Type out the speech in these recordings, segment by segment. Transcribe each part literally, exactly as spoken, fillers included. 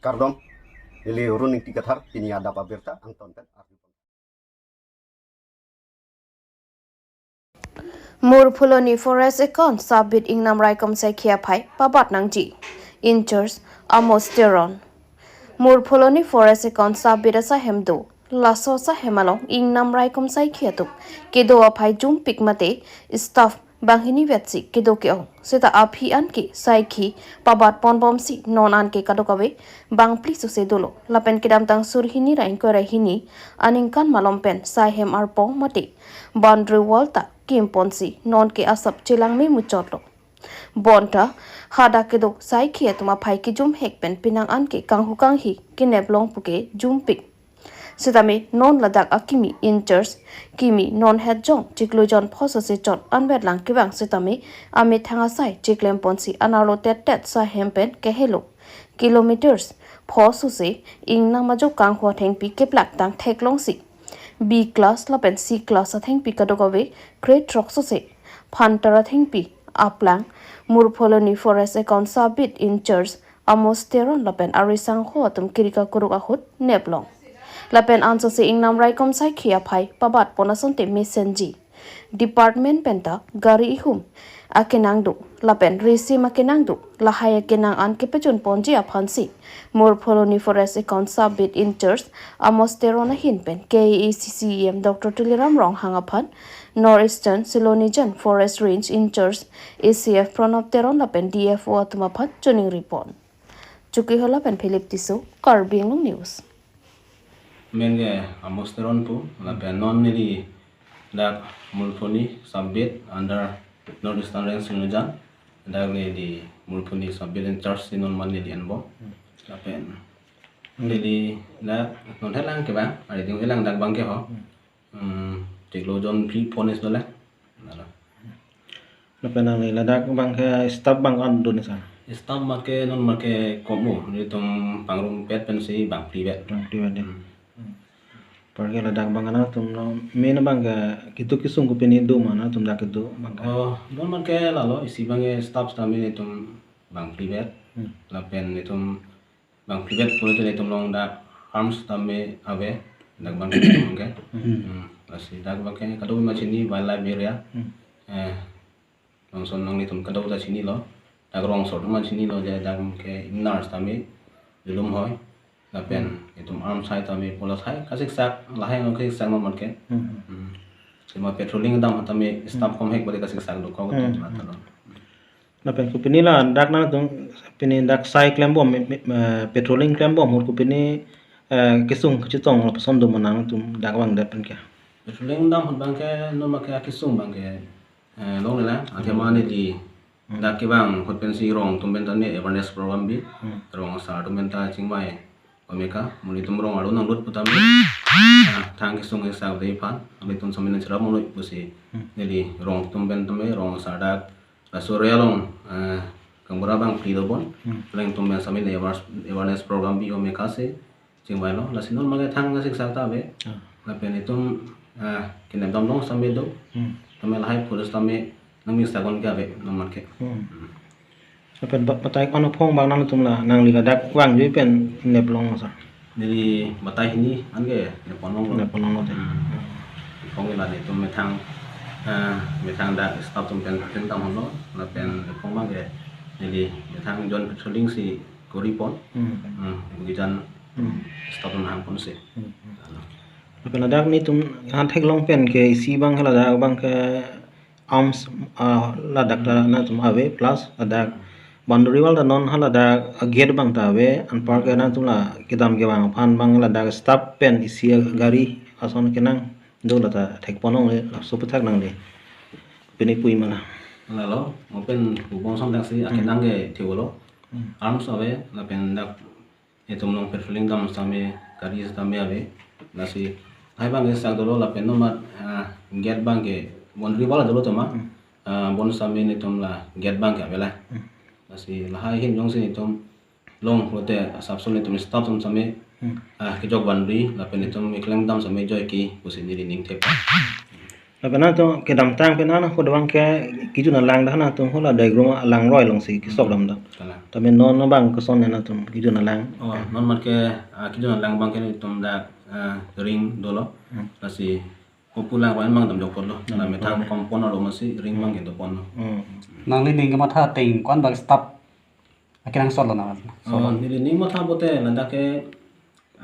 Kardom, neli Run Ingti Kathar, pini adap abirta angton pen arju. Murphuloni Forest Account Sub-Beat Ingnam Raikom Saikhi aphai pabat nangji. In-charge Amos Teron. Murphuloni Forest Account Sub-Beat asahem do. Laso asahem along Ingnam Raikom Saikhi atum kedo aphai jumpik mate staff banghini vetsi kedo ke-ong. Seta aphi anke saikhi pabat ponbomsi non anke kadokave bangphli sose dolo. Lapen kedamtang sur hini ra ingkoi ra hini aningkan malom pen saihem arpong mate boundary wall ta kimponsi nonke asap chelangme muchotlo. Bonta hadak kedo saikhi atum aphai kejumhek pen penang anke kanghu kanghi kenep long puke jumpik. Sitame non ladak akimi in-charge, kimi non hetjong chiklo jon pho sose chot anvet lang kevang sitame amethang asai chiklemponsi anerlo tettet saihem pen kehelo. Kilometers pho sose Ingnam ajo kanghu athengpi keplak tang theklongsi B class lapen C class athengpi kadokave kre throk sose phantar athengpi aplang Murphuloni Forest Account Sub-Beat in-charge Amos Teron lapen arisangho atum kiri kakuruk ahut neplong. Lapen ansose Ingnam Raikom Saikhi aphai pabat pon asonte mesenji. Department penta gari ihum akenang do, lapen risim akenang do, lahai akenang an kepachun ponji aphansi Murphuloni Forest Account Sub-Beat in-charge Amos Teron ahin pen K A A C C E M Doctor Tuliram Ronghang aphan North Eastern Silonijan Forest Range in-charge A C F Pranab Teron lapen D F O atum aphan choningri pon. Chuki Hola pen Philip Tisso, Karbi Anglong News. Amen ke Amos Teron pu, lapen non neli dak Murphuloni Sub-Beat under North Eastern Range Silonijan. Dak neli Murphuloni Sub-Beat in-charge si non man neli anbo. Lapen neli dak non helang kevang, ari ding helang dak abangke ho. Hmm, chiklo jon phli pho sose dolo. Lalo. Lapen nangli ladak abangke staff abang an do ni sa? Staff abangke non abangke kom o, nelitum pangrumpet pensi bangphli vet. Bangphli vet dei. Hmm. Anparke ladak abang nangtum non main abangke kedo kesung kopine do ma nangtum dak kedo abangke? Oh, non abangke lalo isi abangke staff sitame nelitum bangphli vet. Hmm. Lapen nelitum bangphli vet pulote nelitum along dak arms tame ave, dak abangke. Hmm. Hmm. Lasi dak abangke kadokave ma chini wildlife area. Hmm. Eh, nonson nanglitum kadokave ta chinilo. Dak rong asor atum ma chinilo je dak abangke Ingnam sitame julum hoi. Lapen Hmm. itum arms hai tame pola hai kasiksak, lahai along kasiksak non abangke. Hmm. Hmm. Sema patrolling dam tame staff Hmm. komhek bade kasiksak dokok Hmm. itum atalo. Lapen kopine ladak nangtum pine dak sai klembom, me-, me-, eh, patrolling klembom ahut kopine, eh, kesung kachetong lapuson do ma nangtum dak abang det penke? Patrolling dam ahut abangke non abangke kesung abangke, eh, longle lang, athema neli Hmm. dak kevang ahut pensi rong atum pen ta ne awareness program bi, Hmm. rong asar atum pen ta chingvai. Omeka, monit atum rong arlo nanglut putame. Ah, thang kesung kesak dei aphan, nelitum sitame nangcherap monoi pusi. Hmm. Neli rong atum pen tame, rong asar dak, laso area along, eh, kangbura bangphli dobon. Hmm. Alangtum pen sitame ne aware-, awareness program bi omeka si chingvailo. Lasi non abangke thang kasiksak ta ave. Ah. Lapen itum, eh, kenep dam along sitame do. Hmm. Tame lahai forest tame nangmik sagon ke ave non abangke. Hmm. Hmm. Lapen ba-, batai kono phong abang nangtum la, nangli ladak vangji pen neplong sa? Neli batai hini anke nepon longlo. Nepon longlo te. Hmm. Phong la nelitum methang, eh, methang dak staff atum pen pen tam holo, lapen phong abangke neli methang joint patrolling si kori pon. Hmm. Hmm, bugijan Hmm. staff atum hang ponsi. Hmm, hmm. Lapen ladak nelitum han theklong penke isi abang ke ladak abangke arms, ah, ladak ta nangtum ave plus ladak boundary wall ta non ha ladak gate abang ta ave, anparke nangtum la kedam kevang aphan abang ladak staff pen isi gari ason kenang do, la ta thekpon longle, laso aputhak nangli pine pui ma na? Lalo, mo pen bubong son dak si Hmm. akenang ke thevolo. Hmm. Arms ave, lapen dak itum along patrolling dam sitame, gari sitame ave. Lasi lahai abangke sak dolo lapen non amat, ah, gate abangke boundary wall dolo tema. Hmm. Ah, bonsitame nelitum la gate abangke ave la. Hmm. Lasi lahai ahin jongsi nelitum long pulote asapso nelitum staff atum sitame, Hmm. ah, kejok boundary lapen nelitum keklem dam sitame joike pusi neli ning thep. Lapen nangtum kedamtang pen nangkok abang ke kejun alang dak nangtum hala Daigrum alangroi alongsi kesok dam dak. Kalang. Tapi non abang koson nangtum kejun alang. Oh, non mat ke, ah, kejun alang abang ke netum dak, ah, ring dolo. Hmm. Lasi kopu alangroi abang damjok ponlo. Hmm. Methang kompon alo amatsi ring abang ke doponlo. Hmm. Nangli ning kematha ateng ko-an abang stop akenangsot lo nang? Oh, neli ning matha pote ladak ke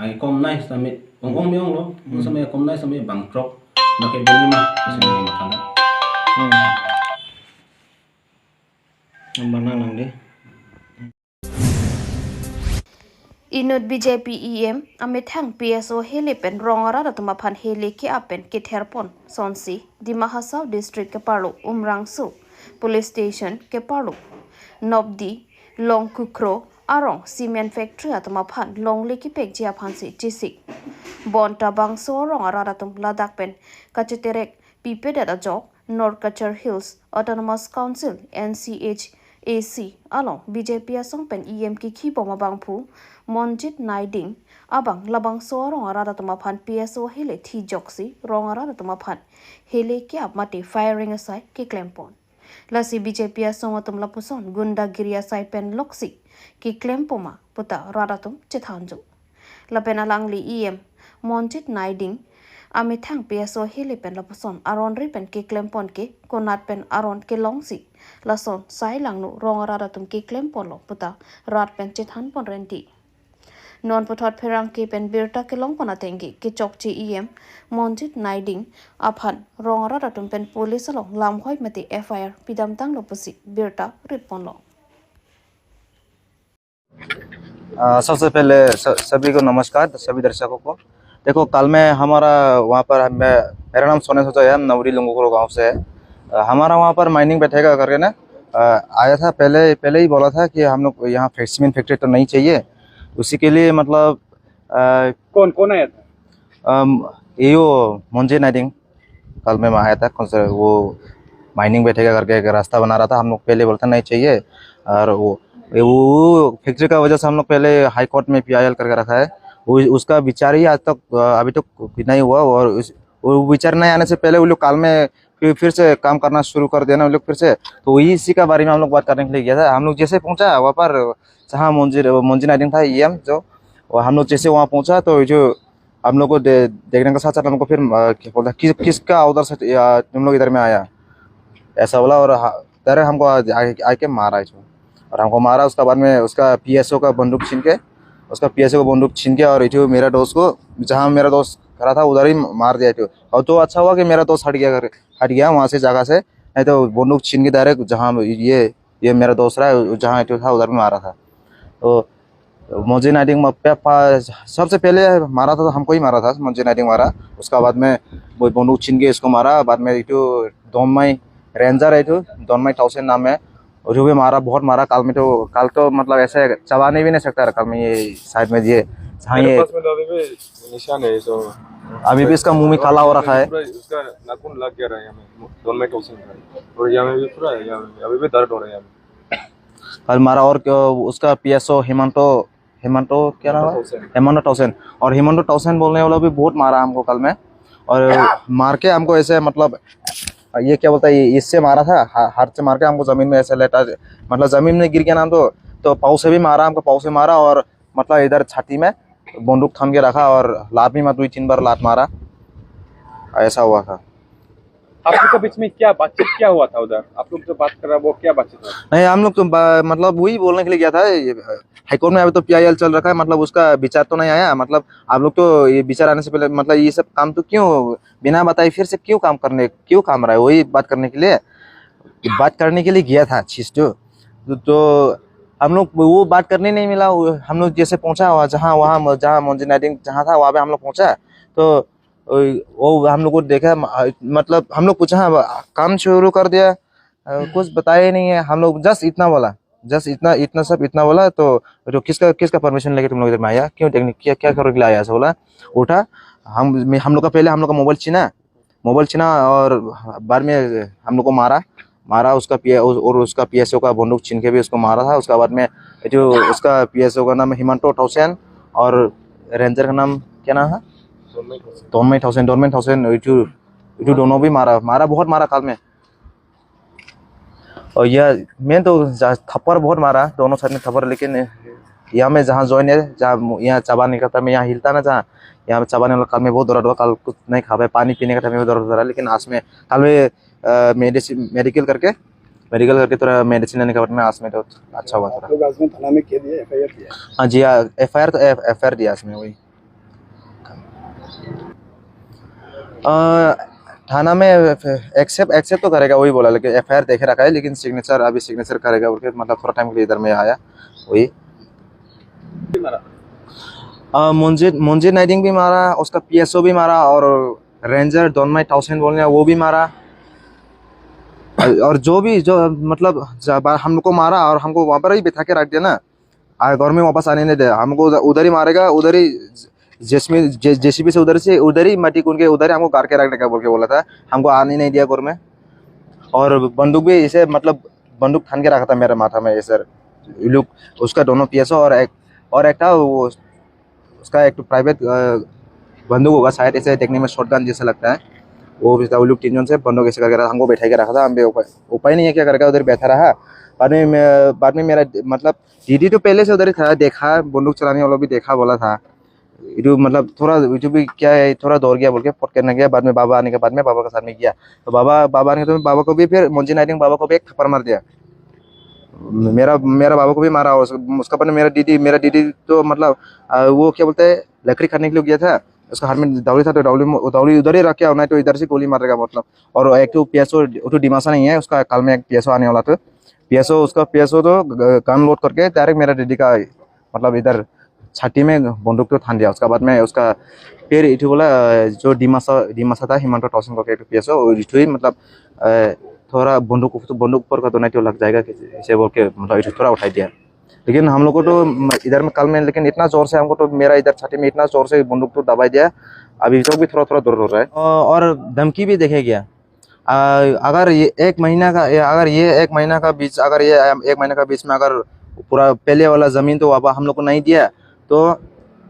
ai komnai sitame ong-ong me-ong lo. Hmm. Sitame komnai sitame bangthrok. Dak ke beli mah. Sitame ning matha na. Hmm. Nang abang nang nang dei. Inut B J P E M amethang P S O ahele pen rong arat atum aphan hele ke-ap pen kether pon asonsi Dima Hasao District keparlo Umrangso Police Station keparlo Nopdi Longkukhro arong cement factory atum aphan longle kepekji aphansi chesik. Bonta bangso arong arat atum ladak pen kacheterek pipedet ajok North Cachar Hills Autonomous Council, N C H A C along B J P asong pen E M kikhi bom abangphu Monjit Naiding abang labangso arong arat atum aphan P S O ahele thijoksi rong arat atum aphan hele ke-ap mate firing asai keklem pon. Lasi B J P asong atum lapuson gundagiri asai pen loksi keklem poma puta rat atum chethanjo. Lapen alangli E M Monjit Naiding amethang P S O ahele pen lapuson aron ri pen keklem pon ke konat pen aron kelongsi lason sai langno rong arat atum keklem ponlo puta rat pen chethan pon renti. Non puthot pherangke pen birta kelong pon ateng ke kechokche E M Monjit Naiding aphan rong arat atum pen police along lamhoi mate F I R pidamtanglo pusi birta rit ponlo. अ, सबसे पहले स-, सभी को नमस्कार, सभी दर्शकों को। देखो, कल में हमारा वहाँ पर, मैं, मेरा नाम सोनेश ओझा है, हम नवरी लंगोखरो गांव से है। अ, हमारा वहाँ पर माइनिंग बैठेगा करके ना, अ, आया था, पहले, पहले ही बोला था कि हम लोग यहाँ फैक-, सीमेंट फैक्ट्री तो नहीं चाहिए, उसी के लिए, मतलब, अ, कौन, कौन आया था? अम, ये वो मंजे नाइडिंग। कल में आया था, कौन सा वो माइनिंग बैठेगा करके एक रास्ता बना रहा था। हम लोग पहले बोलते नहीं चाहिए, और वो, वो फैक्ट्री का वजह से हम लोग पहले हाई कोर्ट में पीआईएल करके रखा है। वो, उसका विचार ही आज तक, अ, अभी तक नहीं हुआ, और उस, वो विचार नहीं आने से पहले वो लोग कल में फिर, फिर से काम करना शुरू कर दिया ना वो लोग फिर से। तो वही, इसी का बारे में हम लोग बात करने के लिए गया था। हम लोग जैसे पहुंचा वहाँ पर, जहाँ मंजी, मंजी नाइडिंग था, ईएम जो, और हम लोग जैसे वहाँ पहुंचा तो जो हम लोग को दे-, देखने के साथ साथ हमको फिर, अ, क्या बोलता है, किस, किसका ऑर्डर से, या, तुम लोग इधर में आया, ऐसा बोला। और हा-, डायरेक्ट हमको आ-, आ-, आके मारा इसको। और हमको मारा, उसका बाद में उसका पीएसओ का बंदूक छीन के, उसका पीएसओ का बंदूक छीन के, और ये जो मेरा दोस्त को, जहाँ मेरा दोस्त खड़ा था, उधर ही मार दिया ये जो। और तो अच्छा हुआ कि मेरा दोस्त हट गया घर, हट गया वहाँ से जगह से, नहीं तो बंदूक छीन के डायरेक्ट जहाँ ये, ये मेरा दोस्त रहा, जहाँ ये जो था, उधर भी मारा था। तो मुझे नाइडिंग में पे-, पा-, सबसे पहले मारा था तो हमको ही मारा था, मुझे नाइडिंग मारा। उसका बाद में वो बंदूक छीन के इसको मारा। बाद में एक तो दोनमाई रेंजर है, तो दोनमाई थाउजेंड नाम है, और जो भी मारा, बहुत मारा। कल में तो, कल तो मतलब ऐसे चबाने भी नहीं सकता था कल में, ये साइड में ये, हाँ, मेरे ये पास में तो अभी भी निशान है, तो अभी भी इसका मुंह में काला हो रखा है। पूरा इसका नाखून लग गया रहा है यहाँ में, दोनमाई थाउजेंड का। और यहाँ में भी पूरा है, यहाँ में अभी भी दर्द हो रहा है यहाँ में। कल मारा। और क्या, उसका पीएसओ हेमंतो, हेमंतो क्या नाम है? हेमंतो थाउजेंड। हेमंतो थाउजेंड। और हेमंतो थाउजेंड बोलने वाला भी बहुत मारा हमको कल में। और मार के हमको ऐसे, मतलब, ये क्या बोलता है, ये, इससे मारा था, हा-, हाथ से मार के हमको जमीन में ऐसे लेटा, मतलब, जमीन में गिर गया ना तो, तो पाँव से भी मारा, हमको पाँव से मारा, और, मतलब, इधर छाती में बंदूक थाम के रखा और लात भी मार, दो तीन बार लात मारा, ऐसा हुआ था। आप लोग के बीच में क्या बातचीत क्या हुआ था उधर? आप लोग जो बात कर रहा वो क्या बातचीत हुआ? नहीं, हम लोग तो बा-, मतलब, वही बोलने के लिए गया था। ये, हाईकोर्ट में अभी तो पीआईएल चल रखा है, मतलब, उसका विचार तो नहीं आया। मतलब, आप लोग तो ये विचार आने से पहले, मतलब, ये सब काम तो क्यों बिना बताए फिर से क्यों काम करने, क्यों काम रहा है, वही बात करने के लिए, बात करने के लिए गया था चीज तो। तो, तो हम लोग वो बात करने नहीं मिला। वो, हम लोग जैसे पहुंचा वहाँ, जहाँ, वहाँ, जहाँ मंजी नाइडिंग जहाँ था, वहाँ पे हम लोग पहुंचा, तो वो, वो हम लोग को देखा, म-, मतलब, हम लोग पूछा, "हाँ, काम शुरू कर दिया?" अ, कुछ बताया ही नहीं है। हम लोग जस्ट इतना बोला, जस्ट इतना, इतना, सब इतना बोला। तो जो किसका, किसका परमिशन लेके तुम लोग इधर में आया, क्यों देखने, क्या, क्या करने के लिए आया, ऐसा बोला। उठा, हम, हम लोग का, पहले हम लोग का मोबाइल छीना, मोबाइल छीना, और बाद में हम लोग को मारा, मारा उसका पी-, और उसका पीएसओ का बंदूक छीन के भी उसको मारा था। उसका बाद में जो उसका पीएसओ का नाम हेमंतो थाउजेंड और रेंजर का नाम क्या नाम है? दोनमाई थाउजेंड, दोनमाई थाउजेंड, वो जो ये दोनों भी मारा, मारा, बहुत मारा कल में। और यह मेन तो जा-, थप्पड़ बहुत मारा, दोनों साइड में थप्पड़, लेकिन यहाँ में जहाँ ज्वाइन है, जहाँ यहाँ चबाने का टाइम में यहाँ हिलता ना, जहाँ यहाँ चबाने वाला कल में बहुत दर्द हुआ, कल कुछ नहीं खा पाए, पानी पीने का टाइम में बहुत दर्द हो रहा है, लेकिन आज में कल में मेडिसिन, मेडिकल करके, मेडिकल करके थोड़ा मेडिसिन लेने के बाद में आज में तो अच्छा हुआ थोड़ा। लोग आज में थाना में क्या दिया, एफआईआर दिया? हाँ जी, हाँ, एफआईआर तो एफ, एफआईआर दिया आज में वही। अ, थाना में एक्सेप्ट, एक्सेप्ट तो करेगा, वही बोला, लेकिन एफआईआर देखे रखा है, लेकिन सिग्नेचर, अभी सिग्नेचर करेगा बोल के, मतलब थोड़ा टाइम के लिए इधर में आया, वही। अ, मंजीत, मंजीत नाइडिंग भी मारा, उसका पीएसओ भी मारा, और रेंजर दोनमाई टाउसेन बोलने वो भी मारा। और, और जो भी, जो मतलब जब हम लोग को मारा और हमको वहाँ पर ही बिठा के रख दिया ना, और घर में वापस आने नहीं दे, हमको उधर, उधर ही मारेगा, उधर ही जेसीबी, जे-, जेसीबी से उधर से, उधर ही मट्टी कून के उधर ही हमको गाड़ के रखने का बोल के बोला था, हमको आने नहीं दिया घर में। और बंदूक भी इसे, मतलब बंदूक थान के रखा था मेरे माथा में, ये सर। लुक, उसका दोनों पीएसओ और एक, और एक था वो, उसका एक तो प्राइवेट, अ, बंदूक होगा शायद, ऐसे देखने में शॉटगन जैसा लगता है। वो भी था, वो लोग तीन जन से बंदूक ऐसे करके रहा, हमको बैठा के रखा था, हम भी उपाय, उपाय नहीं है क्या करके उधर बैठा रहा। बाद में मैं, बाद में मेरा मतलब दीदी तो पहले से उधर ही था, देखा, बंदूक चलाने वाला भी देखा बोला था। ये तो मतलब थोड़ा, ये तो भी क्या है, थोड़ा दौड़ गया बोल के पट करने गया, बाद में बाबा आने के बाद में बाबा के साथ में गया। तो बाबा, बाबा आने के तो बाबा को भी फिर मंजीत नाइडिंग बाबा को भी एक थप्पड़ मार दिया। मेरा, मेरा बाबा को भी मारा, उस, उसका बाद में मेरा दीदी, मेरा दीदी तो मतलब, अ, वो क्या बोलते हैं, लकड़ी काटने के लिए गया था, उसका हाथ में दौरी था, तो दौरी, दौरी उधर ही रख के, नहीं तो इधर से गोली मारेगा मतलब। और एक तो पीएसओ, वो तो डिमासा नहीं है, उसका कल में एक पीएसओ आने वाला था, पीएसओ, उसका पीएसओ तो ग-, गन लोड करके डायरेक्ट मेरा दीदी का मतलब इधर छाती में बंदूक तो थान दिया। उसका बाद में उसका फिर इठू बोला, अ, जो डिमासा, डिमासा था, हिमंत टाउसेन करके एक पीएसओ, और इठू ही मतलब, अ, थोड़ा बंदूक, तो बंदूक ऊपर का तो नहीं तो लग जाएगा कि, ऐसे बोल के मतलब इठू थोड़ा उठा दिया। लेकिन हम लोग को तो म-, इधर में कल में, लेकिन इतना जोर से हमको तो, मेरा इधर छाती में इतना जोर से बंदूक तो दबाई दिया, अभी तक भी थोड़ा थोड़ा दर्द हो रहा है। और, और धमकी भी देखे गया। आ, अगर ये एक महीना का, ये, अगर ये एक महीना का बीच, अगर ये, अम, एक महीने का बीच में अगर पूरा पहले वाला जमीन तो वापस हम लोग को नहीं दिया, तो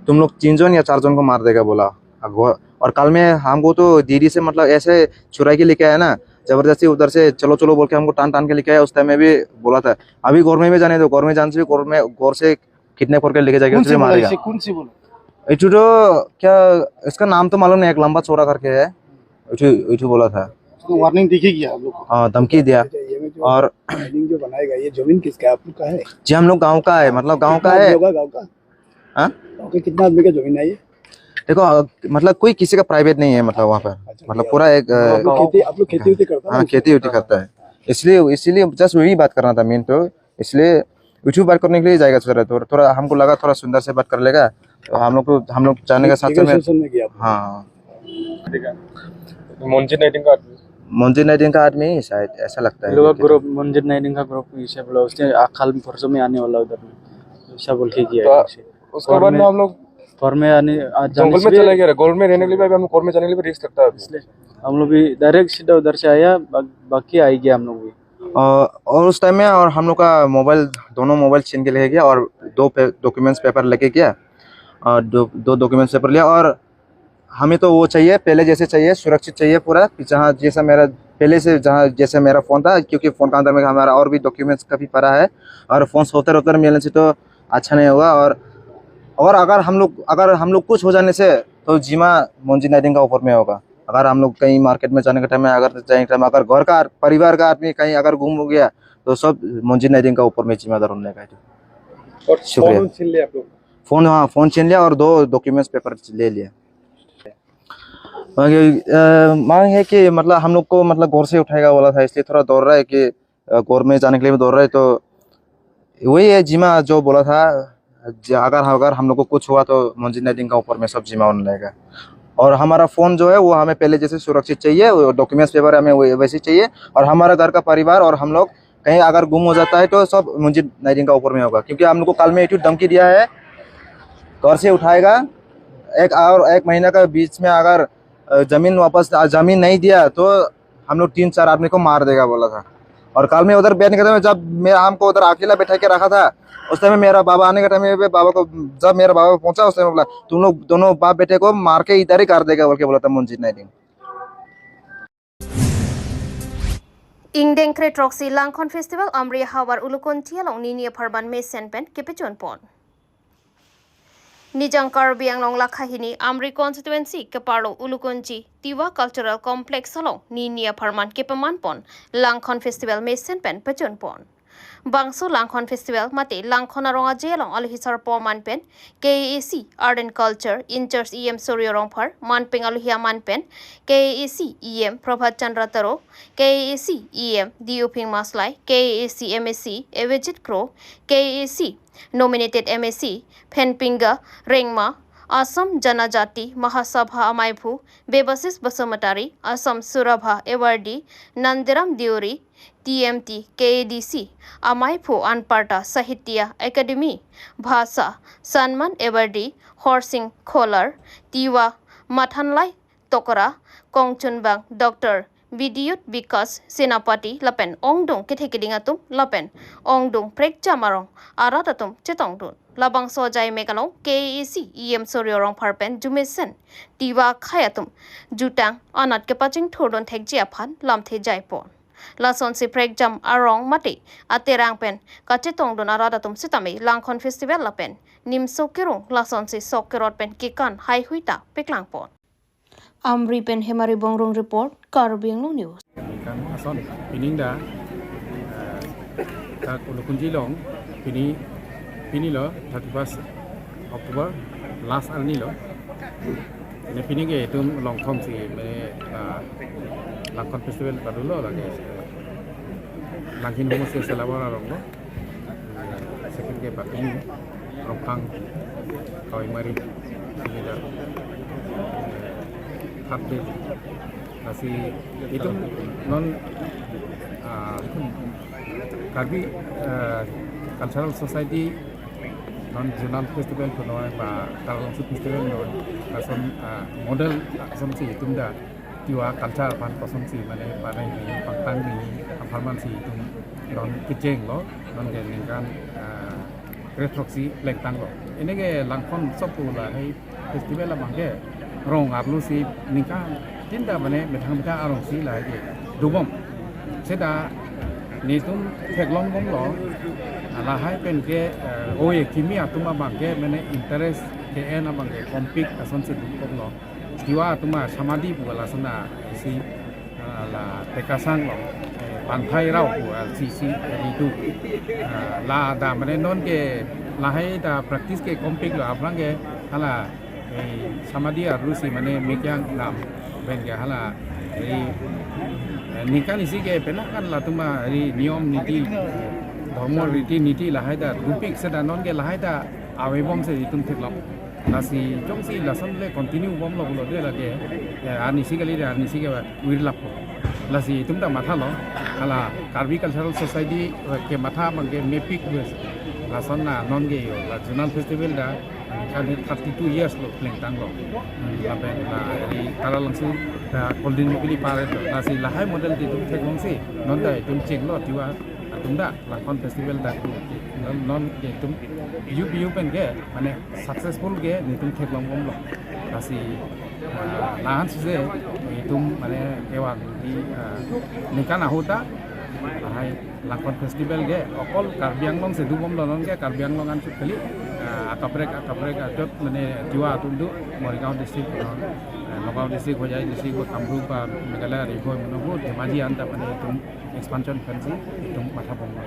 तुम लोग तीन जन या चार जन को मार देगा बोला। अगो-, और कल में हमको तो दीदी से मतलब ऐसे छुरा के लेके आया ना, जबरदस्ती उधर से चलो चलो बोल के हमको टान टान के लेके आया। उस टाइम में भी बोला था, अभी घर में भी जाने दो, घर में जाने से भी घर में, घर से किडनैप करके लेके जाके कौन उसे सी बोला मारेगा। इसे, कौन सी बोला? इठू तो क्या, इसका नाम तो मालूम नहीं, एक लंबा चौड़ा करके है, इठू, इठू बोला था। उसको वार्निंग दी क्या आप लोग को? हाँ, धमकी दिया। अच्छा, ये में जो और बिल्डिंग जो बनाएगा, ये जमीन किसका है? आप लोग का है? जी, हम लोग गांव का है, मतलब गांव का कितना है। आदमी होगा गांव का? हाँ? गांव के कितना आदमी का जमीन है ये? देखो, अ, मतलब कोई किसी का प्राइवेट नहीं है, मतलब वहाँ पर, अच्छा, मतलब भैया। पूरा एक, अ, आप लोग खेती, आप लोग खेती वेती करता है हाँ, ना? खेती वेती करता है, इसलिए, इसीलिए जस्ट वही बात करना था मेन तो। इसलिए यूट्यूब बात करने के लिए जाएगा थोड़ा, थोड़ा, थोड़ा हमको लगा थोड़ा सुंदर से बात कर लेगा, तो हम लोग को, हम लोग जाने का साथ में। नेगोशिएशन में गया। हाँ। मंजीत नाइडिंग का आदमी। मंजीत नाइडिंग का आदमी ही शायद, ऐसा लगता है। लोग ग्रुप, मंजीत नाइडिंग का ग्रुप इसे बोला, उसने आखाल में परसों में आने वाला उधर में, ऐसा बोल के गया तो है उसे। उसके बाद में हम लोग घर में आने, आ, जाने जंगल में चले गए, घर में रहने के लिए भी, हम लोग घर में जाने के लिए भी रिस्क लगता है। इसलिए हम लोग भी डायरेक्ट सीधा उधर से आया, बा-, बाकी आ ही गया हम लोग भी। और, और उस टाइम में और हम लोग का मोबाइल, दोनों मोबाइल छीन के लेके गया और दो पे, डॉक्यूमेंट्स पेपर लेके गया, और दो, दो डॉक्यूमेंट्स पेपर लिया। और हमें तो वो चाहिए, पहले जैसे चाहिए, सुरक्षित चाहिए पूरा, जहाँ जैसा मेरा पहले से, जहाँ जैसे मेरा फ़ोन था, क्योंकि फ़ोन का अंदर में हमारा और भी डॉक्यूमेंट्स काफ़ी पड़ा है, और फ़ोन सोते रोते मिलने से तो अच्छा नहीं होगा। और, और अगर हम लोग, अगर हम लोग कुछ हो जाने से तो जिम्मा मंजीत नाइडिंग का ऊपर में होगा। अगर हम लोग कहीं मार्केट में जाने के टाइम में, अगर जाने के टाइम में अगर घर का, परिवार का आदमी कहीं अगर गुम हो गया, तो सब मंजीत नाइडिंग का ऊपर में जिम्मेदार होने का है। और शुक्रिया। फ़ोन छीन लिया आप लोग? फ़ोन, हाँ, फ़ोन छीन लिया और दो डॉक्यूमेंट्स पेपर ले लिया। मांग, अ, मांग है कि मतलब हम लोग को मतलब घर से उठाएगा बोला था, इसलिए थोड़ा दौड़ रहा है कि, अ, घर में जाने के लिए भी दौड़ रहा है। तो वही है जिम्मा जो बोला था, ज-, अगर, अगर हम लोग को कुछ हुआ तो मंजीत नाइडिंग का ऊपर में सब जिम्मा होने लगेगा। और हमारा फ़ोन जो है वो हमें पहले जैसे सुरक्षित चाहिए, वो डॉक्यूमेंट्स पेपर हमें वही, वैसे ही चाहिए। और हमारा घर का परिवार और हम लोग कहीं अगर गुम हो जाता है तो सब मंजीत नाइडिंग का ऊपर में होगा, क्योंकि हम लोग को कल में एक धमकी दिया है, घर से उठाएगा, एक और एक महीना का बीच में अगर, अ, जमीन वापस, अ, जमीन नहीं दिया तो हम लोग तीन चार आदमी को मार देगा बोला था। और कल में उधर बैठ के जब मेरा, हमको उधर अकेला बैठा के रखा था, उस टाइम में मेरा बाबा आने के टाइम में बाबा को, जब मेरा बाबा पहुंचा उस टाइम में बोला, "तुम लोग दोनों बाप बेटे को मार के इधर ही कर देगा," बोल के बोला था मंजीत नाइडिंग। Ingdeng kre throksi Langkhon Festival Amri havar Ulukunchi along nini apharman mesen pen kepachun pon. Nijang Karbi Anglong lakha hini Amri constituency keparlo Ulukunchi Tiwa Cultural Complex along nini apharman kepaman pon Langkhon Festival mesen pen pachun pon. Bangso Langkhon Festival mate Langkhon arong aje along alohi sarpo aman pen K A A C Art and Culture in-charge E M Suryo Rongphar, manpeng alohi aman pen K A A C E M Prabhat Chandra Taro, K A A C E M D Uphing Maslai, K A A C M A C Avijit Kro, K A A C nominated M A C Phenpinga Rengma, Assam Janajati Mahasabha amaiphu Bebasish Basumatary, Assam Surabha Awardee Nandiram Deuri, T M T K A D C amaiphu anparta Sahitya Academy Bhasa Sanman Awardee Horsing Kholar, Tiwa Mathanlai Tokra, Kongchunbang Doctor Bidiyut Bikash Senapati lapen ongdung kethe keding atum lapen ongdung prekjam arong arat atum chetongdun. Labangso ajai mek along K A A C E M Suryo Rongphar pen jumesen Tiwa akhei atum jutang anat kepachingthurdun thekji aphan lamthe jaipon. Lasonsi prekjam arong mate aterang pen kachetongdun arat atum sitame Langkhon Festival lapen nimso kerung lasonsi sok kerot pen kekan haihui ta peklangpon. Amri pen Hemari Bongrung report, Karbi Anglong News. Kan ason pining da, eh, tak Ulukunchi along, pini, pini lo, thirty-first October, last arni lo. Ini pini ke itum longthom si, me, ah, Langkhon Festival padolo lagi. Langhin humus ke selawar arong lo. Second ke Patini, Rongkhang, Kawimari, sini da, third day. Lasi itum non, ah, Karbi, ah, Cultural Society non zonal festival punoi ba Taralangso festival punoi, lason, ah, model, ah, asonsi itum da Tiwa culture aphan kosonsi mane panai ni pangtang ni apharman si itum non kecheng lo, non ke ningkan, ah, kre throksi plengtang lo. Ini ke Langkhon sopu lahai festival abang ke rong arlo si ningkan tinta mane methang methang arong si lahai ke dobom. Seta netum theklong bomlo, lahai pen ke, eh, oye kimi atum abang ke mane interest ke-en abang ke compete asonsi dobom lo. Tiwa atum asamadhi pu lason isi, ah, la tekasang lo, eh, Pangthai Rao pu, ah, si, si, eh, itu. Ah, la da mane non ke lahai da practice ke compete lo aphrang ke hala, eh, samadhi arlo si mane mekyang dam pen ke hala, eh, eh, ningkan isi ke penang kan latum, eh, niyom niti, dhormo riti niti lahai da dopik seta non ke lahai da avebom si itum theklong. Lasi jongsi lason le continue bomlo pulote lake, eh, arnisi kali de arnisi ke virlappo. Lasi itum ta mathalo, hala Karbi Cultural Society, eh, kematha abang ke mepik bes. Lason na non ke yo, la zonal festival da, kan thirty-two years lo plengtang lo. Hmm, lapen la di Taralangso da Golden Jubilee pare lo. Lasi lahai model di itum theklongsi, non da itum chenglo, Tiwa atum da Langkhon Festival da non, non ke itum U P U pen ke mane successful ke netum theklong bomlo. Lasi, ah, lahan sise itum mane kevang di, ah, ningkan ahut ta lahai Langkhon Festival ke okol Karbi Anglong si dobomlo, non ke Karbi Anglong anchot kali, ah, akaprek akaprek ajot mane Tiwa atum do, Morigaon district, ah, Nagaon district, Hojai district, Kamrup, ah, Meghalaya, Ri-Bhoi, Manipur, Dhemaji anta mane itum expansion pensi itum matha bomlo.